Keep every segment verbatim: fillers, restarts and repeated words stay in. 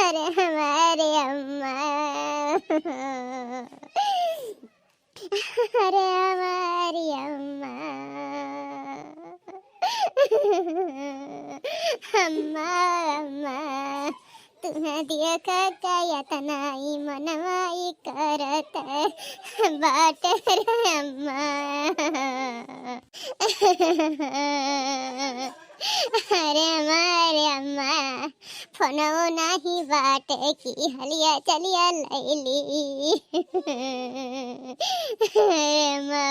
अरे हमारे अम्मा, अरे हमारी अम्मा, अम्मा, अम्मा, तुम्हें देखा का इतना ही मनवा ई करत बाटे रे अम्मा। अरे अम्मा, अरे अम्मा, फोनवो नाही बाटे कि हलिया चलिया लैली। अरे अम्मा,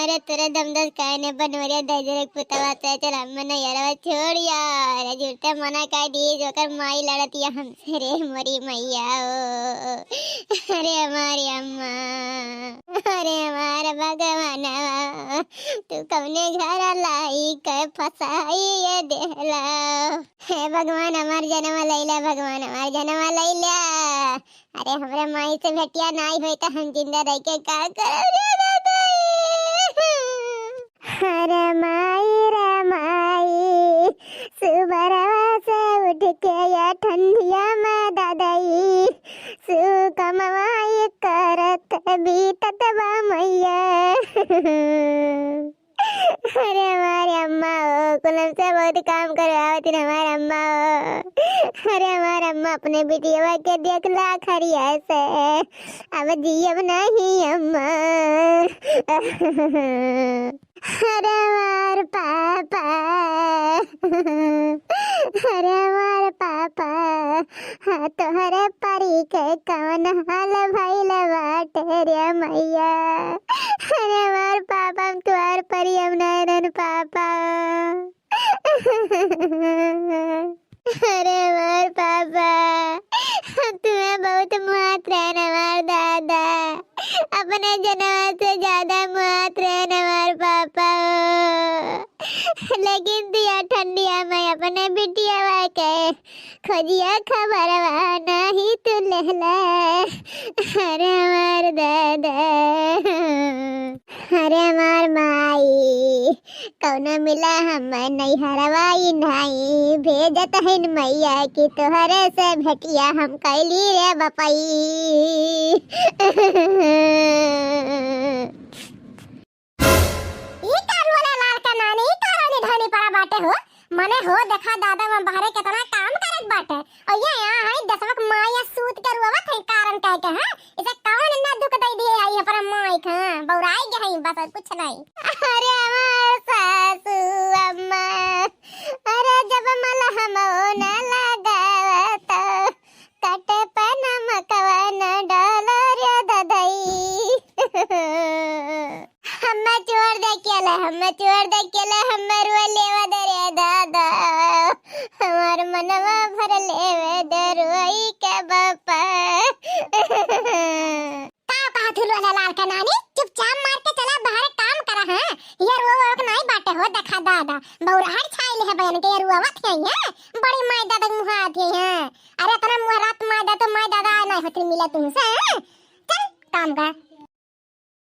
अरे तोरे दमदस काहे ने बनवरिया दहिजरे के पुतवा से चल अम्मा नैहरवा छोड़ यार। झूठे मना कर दी, जोकर माई लड़तिया हमसे रे मोरी मैया ओ। अरे हमारी अम्मा, अरे हमार भगवानवा, तू कौने घर लाई के फसाई ये देहला। हे भगवान, हमार जनवा लैला, भगवान, हमार जनवा लैला। अरे, हमरे माई से भेटिया नाई होई त हम जिंदा रह के का करब रे दादा? अरे माई रे माई, सुबरवा से उठ के या ठंडिया में दादाई, सु कमवाई करत बीतत बा मैया। अरे हमारे अम्मा हो, कुलम से बहुत काम करवावत हमारे अम्मा हो। अरे हमारे अम्मा अपने बिटिया के देख ला खरिया से, अब जियब नहीं अम्मा। अरे हमार पापा, अरे हमार पापा, हाँ, तोहरे परी के कवन हाल भइल बाटे रे मैया। अरे हमार पापा, हम तोहार परी हम नाय रहन पापा। अरे हमार पापा, हम तुम्हें बहुत मुहात रहन हमार दादा, अपने जनवा से ज्यादा मुहात रहन हमार पापा। लेकिन दिया ठंडिया में अपने बिटिया के खोजिया खबरवा नाही तू लेहला। अरे हमार दादा, अरे हमार माई, कौनो मिला हम नैहरवा ई नाही, भेजत हइन मैया कि तोहरे से भेटिया हम कैली रे बपई। ई का रोला लाल का नानी, ई का रोनी ढोनी पड़ा बाटे हो? मने हो देखा दादा, वहाँ बाहरे केतना काम करत बाटे। और ये यहाँ है दसवक माया सूत के रोवत है कारण कह के, हाँ? इसे कौन इतना दुख दे दिए आई अपना माई का, हाँ? बौराई गए हैं बस, और कुछ नहीं। अरे हमार सासू अम्मा, अरे जब मलहम न लगावत, काटे पे नमकवा न डाला रे ददई। हम्मे छोड़ दे केले, हम्मे छोड़ दे केले, हम्मे रोए लेवे दे रे दादा। हमार मनवा भर लेवे दे रोई के बापा। का कहत हुलू है लाल का नानी? चुपचाप मार के चला बाहर काम करा, हाँ? ये रो रो के नाई बाटे हो, देखा दादा। बौराहट छाई ले है बहन के, ये रोवत है, हाँ? बड़ी माई दादा के मुहा आती है। अरे, इतना मुँह रात माय दा तो माय दादा आए ना होते मिला तुमसे, हैं? चल, काम कर।